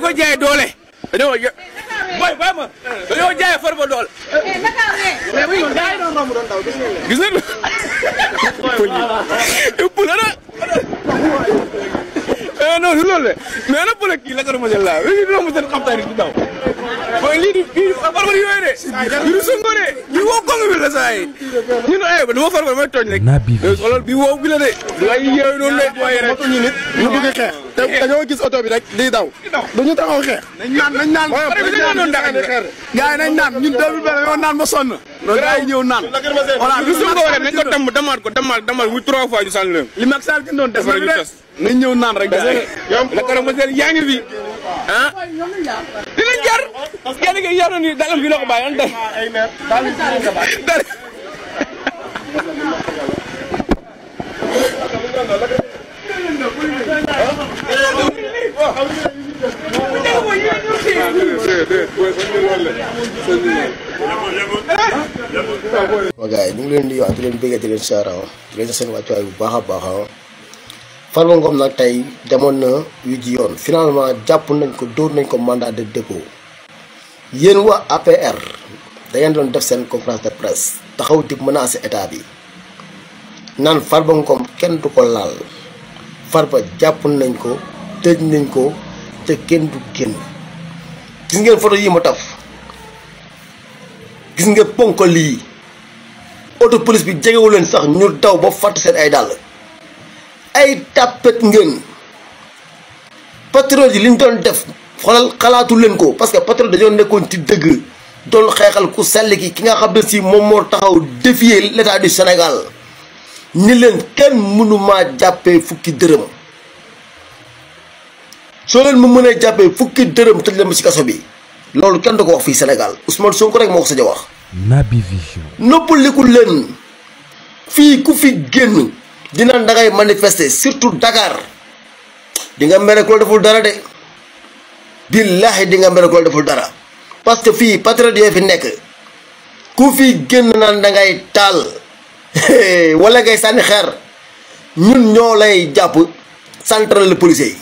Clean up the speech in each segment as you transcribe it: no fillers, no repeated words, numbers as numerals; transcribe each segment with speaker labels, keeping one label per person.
Speaker 1: dafa jaay doole. dañoo boy ba ma dañoo jaay Farba doole. gis nga non du loolu de mais ana pële kii la ko doon la lii romb seen xamtaay di daw mooy lii Farba di yooyu de lii du songo de lii woo kong bi la saa yi ñu ne ba dama Farba may tooñ rek xoolal bi woo bi la de du ay yooyu noonu de waaye rek
Speaker 2: ñu nit ñu bëgg xeex te dañoo gis oto bi rek di daw duñu taxaw xeex nañ naan gars yi nañ naan ñun 2020 dañoo naan ba sonn gars yi ñëw naan voilà
Speaker 1: lu songo rek nañ ko damaat muy 3 fois ñu sànni leen
Speaker 2: li Macky Sall gën doon def rek nañ ñëw naan rek
Speaker 1: yow la ko ma seen yaa ngi fi ah dinañ jar kenn ki yar na ni dalam fi la ko bàyyi an def
Speaker 3: waa gars yi ñu ngi leen di wax di leen bëggee di leen saara di leen seen wàccuwaay bu baax a baax Farba Ngom nag tey demoon na wi ji yoon finalement jàpp nañ ko dóor nañ ko mandat de dépôt yéen waa APR da ngeen doon def seen conférence de presse taxaw di menacer état bi naan Farba Ngom kenn du ko laal Farba jàpp nañ ko tëj nañ ko te kenn du génn gis ngeen photo yi ma taf gis nga ponk lii auto police bi jegewu leen sax ñu daw ba fàtt seen ay dàll ay tàppet ngeen patriote yi li ñu doon def xoolal xalaatu leen ko parce que patriote dañoo nekkoon ci dëgg doon xeexal ku sell ki nga xam ne si moom moo taxaw défier l'état du Sénégal ni leen kenn mënumaa jàppee fukki dërëm soo leen mu mënee jàppee fukki dërëm tëj leen ma ci kaso bi loolu kenn du ko wax fii Sénégal Ousmane Sonko rek moo ko sañ a wax.
Speaker 4: Naby Vision.
Speaker 3: noppaliku leen fii ku fi génn dina dangay manifester surtout Dakar di nga mere ku la deful dara de billaahi di nga mere ku la deful dara parce que fii patriote yooyu fi nekk ku fi génn naan dangay taal wala ngay sànni xeer ñun ñoo lay jàpp central le policier yi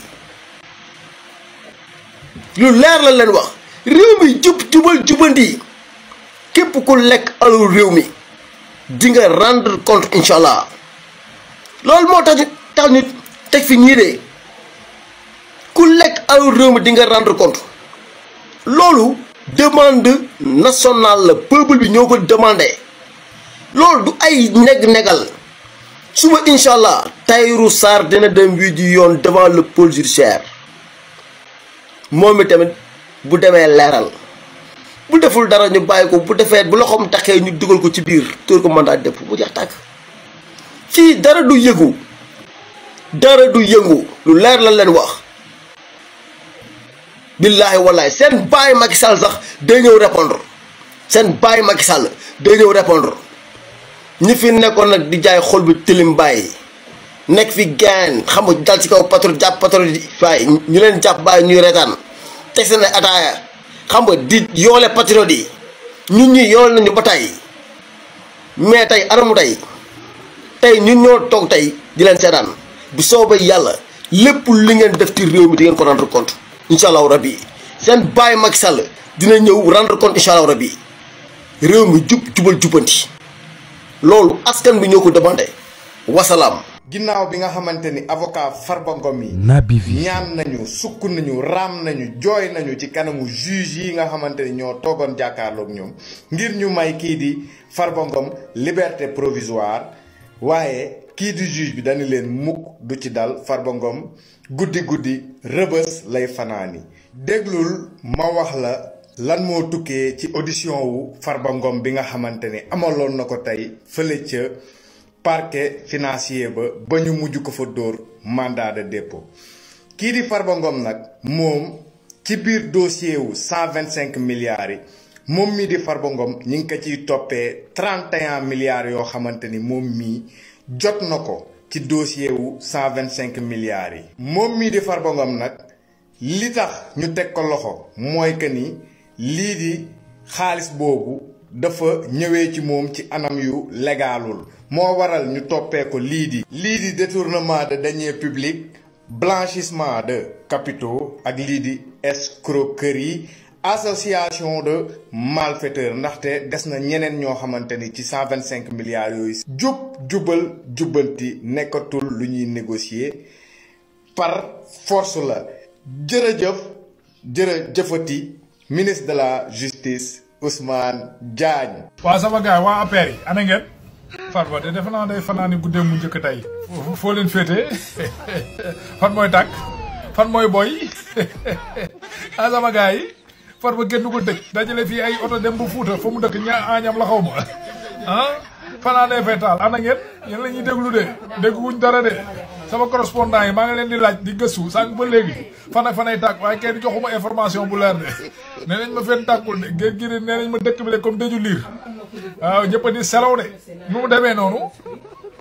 Speaker 3: lu leer la leen wax réew mi jubal jubandi képp ku lekk alal réew mi di nga rendre compte incha allah loolu moo tax ñu teg fi ñii de ku lekk alal réew mi di nga rendre compte loolu demande nationale la peuple bi ñoo ko demandé loolu du ay neg-negal suba incha allah Tahirou Sarr dina dem wi ji yoon devant le pôle judiciaire moom mi tamit bu demee leeral bu deful dara ñu bàyyi ko bu defee bu loxoom taxee ñu dugal ko ci biir tóor ko mandat def bu jeex tàkk fii dara du yëngu lu leer la leen wax billaahi wallaahi seen baay Macky Sall sax day ñëw répondre ñi fi nekkoon nag di jaay xol bi tilim bàyyi nekk fi gaan xam nga dal ci kaw patron jàpp patron di waaye ñu leen jàpp bàyyi ñuy reetaan teg seen ataaya xam nga di yoole patriote yi ñun ñi yool nañu ba tey mais tey aramu tey ñun ñoo toog tey di leen seetaan bu soobee yàlla lépp li ngeen def ci réew mi di ngeen ko rendre compte incha allahu rabbi seen baay Macky Sall dina ñëw rendre compte incha allahu rabbi réew mi jubal jubanti loolu askan bi ñoo ko demandé wasalaam.
Speaker 5: ginnaaw bi nga xamante ni avocat Farba Ngom yi
Speaker 4: Naby Vision
Speaker 5: ñaan nañu sukk nañu raam nañu jooy nañu ci kanamu juge yi nga xamante ni ñoo toogoon jàkkaarloog ñoom ngir ñu may kii di Farba Ngom liberté provisoire waaye kii di juge bi dañu leen mukk du ci dal Farba Ngom guddi rëbës lay fanaani déglul ma wax la lan moo tukkee ci audition wu Farba Ngom bi nga xamante ni amaloon na ko tey fële ca parquet financier ba ñu mujj ko fa dóor mandat de dépôt kii di Farba Ngom nag moom ci biir dossier wu 125 milliards yi moom mii di Farba Ngom ñi ngi ko ciy toppee 31 milliards yoo xamante ni moom mii jot na ko ci dossier wu 125 milliards yi. moom mii di Farba Ngom nag li tax ñu teg ko loxo mooy que ni lii di xaalis boobu dafa ñëwee ci moom ci anam yu légalul moo waral ñu toppee ko lii di détournement de deniers publics blanchissement de capitaux ak lii di escroquerie association de malfaiteurs ndaxte des na ñeneen ñoo xamante ni ci 125 milliards yooyu jubal jubbanti nekkatul lu ñuy négocier par force la jërëjëfati ministre de la justice Ousmane Diagne.
Speaker 4: waa sama gars waa APR yi ana ngeen Farba de defe naa day fanaani guddee mu njëkk tey foo leen féetee fan mooy tàkk fan mooy boy ah sama gars yi Farba génn ko dëkk dajale fii ay oto dem bu Fuuta fa mu dëkk añam la xaw ma ah fanaanee fay taal ana ngeen yéen la ñuy déglu de dégguwuñ dara de sama correspondant yi maa ngi leen di laaj di gëstu sànq ba léegi fan ak fanay tàkk waaye kenn joxuma information bu leer de nee nañ ma fenn tàkkul de géej gi nee nañ ma dëkk bi de comme dëju liir waaw ñëpp a di selaw de nu mu demee noonu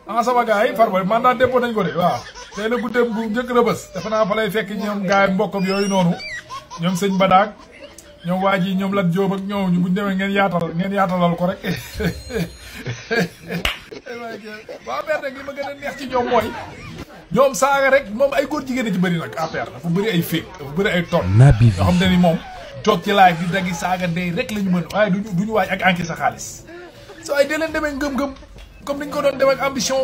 Speaker 4: ah sama gars yi Farba mandat dépôt nañ ko de waaw tey la guddeem bu njëkk rëbës defe naa fa lay fekk ñoom gars yi mbokkam yooyu noonu ñoom sëñ Badaak ñoom waa ji ñoom Lat Joob ak ñoom buñ demee ngeen yaatalal ko rek waaw APR nag li ma gën a neex ci ñoom mooy ñoom saaga rek moom ay góor jigéen ci bëri nag APR dafa bëri ay féeg dafa bëri ay ton yoo xam te ni moom toog ci laaj di daggi saaga ndey rek la ñu mën waaye duñu waaj ak enquête sa xaalis so ay dee leen demee ngëm-ngëm comme niñ ko doon demee ak ambition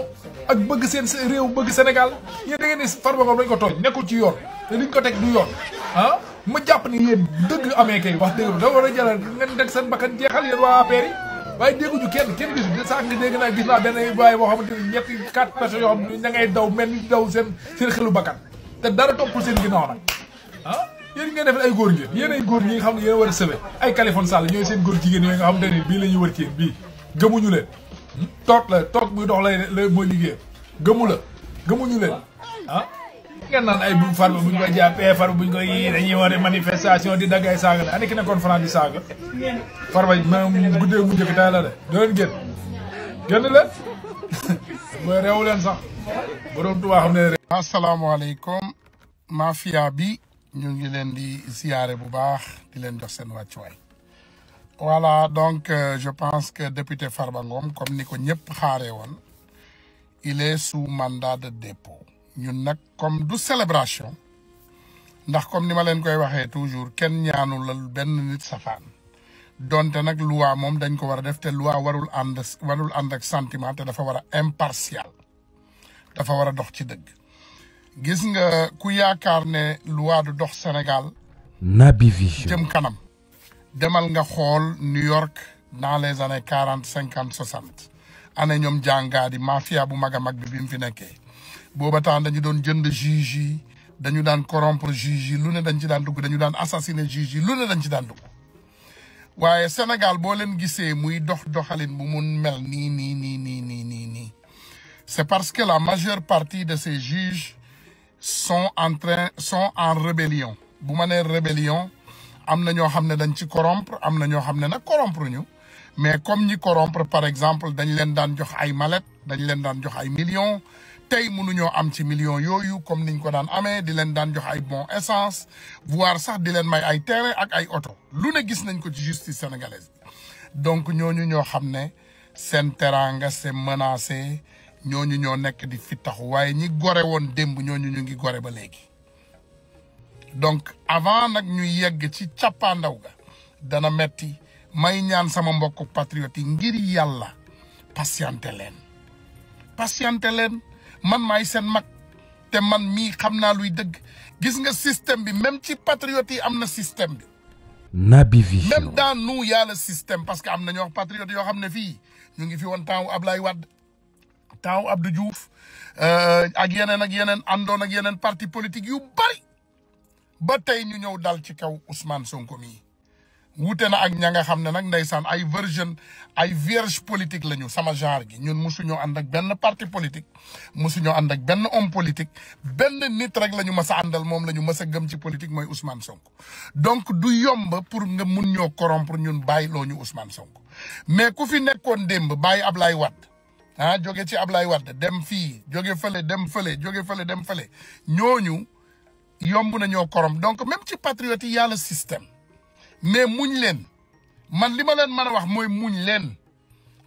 Speaker 4: ak bëgg seen réew bëgg Sénégal yéen da ngeen ni Farba Ngom dañ ko tooñ nekkul ci yoon te liñ ko teg du yoon ah ma jàpp ni yéen dëgg amee kay wax dëgg da war a jaral ngeen teg seen bakkan jeexal yéen waa APR yi waaye dégguñu kenn gisu sax nga dégg naa gis naa benn waaye boo xamante ni ñetti 4 personnes yoo xam ne ña ngay daw mel ni daw seen xelu bakkan te dara toppul seen ginnaaw nag ah yéen ngeen def ay góor ngeen yéen ay góor ñi nga xam ne yéen war a sëbe ay Kaliphone Sall ñooy seen góor jigéen yooyu nga xam ne bii la ñuy wër ci yéen bii gëmuñu leen toog muy dox la mooy liggéey gëmuñu leen ah ngeen naan ay bu Farba buñ koy jàppee Farba buñ koy yii dañuy war a manifestation di dagg ay saaga la ani ki nekkoon France di saaga Farba même guddee mu njëkk tay la de doo leen génn leen mooy réewu leen sax borom Tuubaa xam ne
Speaker 2: asalaamaaleykum mafia bi ñu ngi leen di ziyaare bu baax di leen jox seen wàccuwaay voilà donc je pense que député Farba Ngom comme ni ko ñëpp xaaree woon il est sous mandat de dépôt ñun nag comme du célébration ndax comme ni ma leen koy waxee toujours kenn ñaanu la benn nit safaan donte nag loi moom dañ ko war a def te loi warul ànd ak sentiment te dafa war a impartial dafa war a dox ci dëgg gis nga ku yaakaar ne loi du dox Sénégal Naby Vision jëm kanam demal nga xool New York dans les années 40 50 60 année ñoom jàngaa di mafia bu mag a mag bi mu fi nekkee booba temps dañu doon jënd juge yi dañu daan corrompre juge yi lu ne dañ ci daan dugg dañu daan assassiner juge yi lu ne dañ ci daan dugg waaye Sénégal boo leen gisee muy doxalin bu mun mel nii c'est parce que la majeure partie de ces juges sont en rébellion bu ma nee rébellion am na ñoo xam ne dañ ci corrompre am na ñoo xam ne nag corrompre ñu mais comme ñi corrompre par exemple dañ leen daan jox ay mallette dañ leen daan jox ay millions tey mënuñoo am ci millions yooyu comme niñ ko daan amee di leen daan jox ay bon essence voire sax di leen may ay terrain ak ay oto lu ne gis nañ ko ci justice sénégalaise bi donc ñooñu ñoo xam ne seen teraanga c'est menacé ñooñu ñoo nekk di fi taxu waaye ñi gore woon démb ñooñu ñu ngi gore ba léegi donc avant nag ñu yegg ci cappaandaw ga dana metti may ñaan sama mbokku patriote yi ngir yàlla patienté leen man maay seen mag te man mii xam naa luy dëgg gis nga système bi même ci patriote yi am na système bi Naby Vision même dans nous y a le système parce que am na ñoo patriote yoo xam ne fii ñu ngi fi woon temps wu Ablaye Wade temps wu Abdou Diouf ak yeneen àndoon ak yeneen parti politique yu bari ba tey ñu ñëw dal ci kaw Ousmane Sonko mii wuute na ak ña nga xam ne nag ndeysaan ay vierge politique lañu sama genre gi ñun mosuñoo ànd ak benn parti politique mosuñoo ànd ak benn homme politique benn nit rek la ñu mës a àndal moom la ñu mës a gëm ci politique mooy Ousmane Sonko donc du yomb pour nga mun ñoo corrompre ñun bàyyi loo ñu Ousmane Sonko mais ku fi nekkoon démb bàyyi Ablaye Wade jóge ci Ablaye Wade dem fii jóge fële dem fële jóge fële dem fële ñooñu yomb na ñoo corrompre donc même ci patriote yi y a le système mais muñ leen man li ma leen mën a wax mooy muñ leen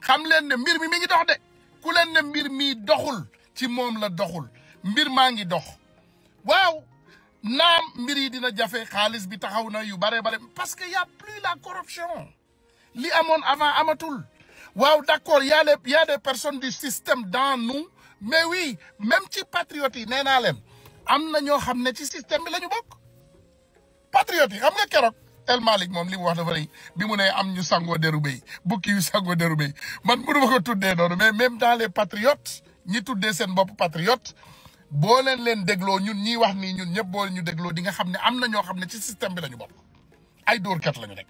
Speaker 2: xam leen ne mbir mi ngi dox de ku leen ne mbir mi doxul ci moom la doxul mbir maa ngi dox waaw naam mbir yi dina jafe xaalis bi taxaw na yu bare parce que y a plus la corruption li amoon avant amatul waaw d'accord y a des personnes du système dans nous mais oui même ci patriotes yi nee naa leen am na ñoo xam ne ci système bi la ñu bokk patriotes yi xam nga keroog El Malick moom li mu wax dafa rëy bi mu ne am ñu sangoo dérubé yi bukki yu sangoo dérubé yi man mënu ma ko tuddee noonu mais même dans les patriotes ñi tuddee seen bopp patriote boo leen dégloo ñun ñiy wax nii ñun ñëpp boo ñu dégloo di nga xam ne am na ñoo xam ne ci système bi la ñu bokk ay dóorkat la ñu rek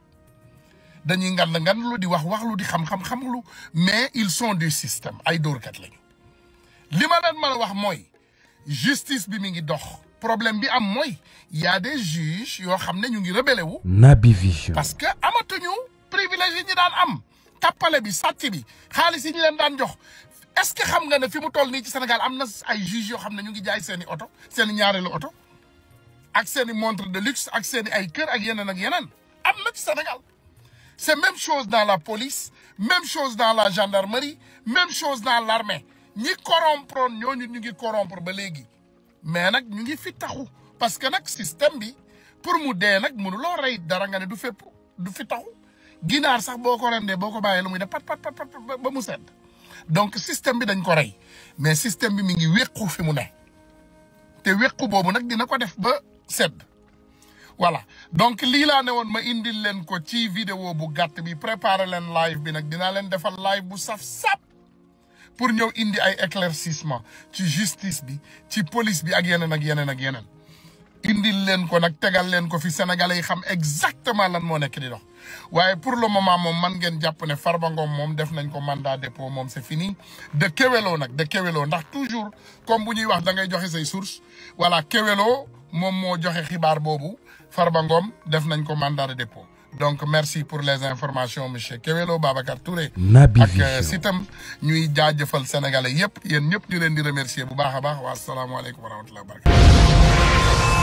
Speaker 2: dañuy ngan lu di wax lu di xam lu mais ils sont du système ay dóorkat lañu li ma leen mën a wax mooy justice bi mi ngi dox problème bi am mooy y a des juges yoo xam ne ñu ngi rebellé wu
Speaker 6: Naby Vision
Speaker 2: parce que amatuñu privilège yi ñu daan am tappale bi sàcc bi xaalis yi ñu leen daan jox est-ce que xam nga ne fi mu toll nii ci Sénégal am na ay juges yoo xam ne ñu ngi jaay seeni oto seeni ñaareelu oto ak seeni montre de luxe ak seeni ay kër ak yeneen am na ci Sénégal c'est même chose dans la police même chose dans la gendarmerie même chose dans l'armée ñi corrompre ñooñu ñu ngi corrompre ba léegi mais nag ñu ngi fi taxu parce que nag système bi pour mu dee nag mënuloo rey dara nga ne du fépp du fi taxu ginaar sax boo ko rendee boo ko bàyyee lu muy def pat ba mu sedd donc système bi dañ ko rey mais système bi mi ngi wéqu fi mu ne te wéqu boobu nag dina ko def ba sedd voilà donc lii laa ne woon ma indil leen ko ci vidéo bu gàtt bi préparer leen live bi nag dinaa leen defal live bu saf-sap pour ñëw indi ay éclaircissement ci justice bi ci police bi ak yeneen indil leen ko nag tegal leen ko fi sénégalais yi xam exactement lan moo nekk di dox waaye pour le moment moom man ngeen jàpp ne Farba Ngom moom def nañ ko mandat dépôt moom c'est fini de Kewelo nag de Kewelo ndax toujours comme bu ñuy wax da ngay joxe say source voilà Kewelo moom moo joxe xibaar boobu Farba Ngom def nañ ko mandat de dépôt donc merci pour les informations monsieur Kewelo Babacar Touré ak sitam ñuy jaajëfal sénégalais yëpp yéen ñëpp ñu leen di remercier bu baax a baax wa asalaamaaleykum wa rahmatullahi wa barakatu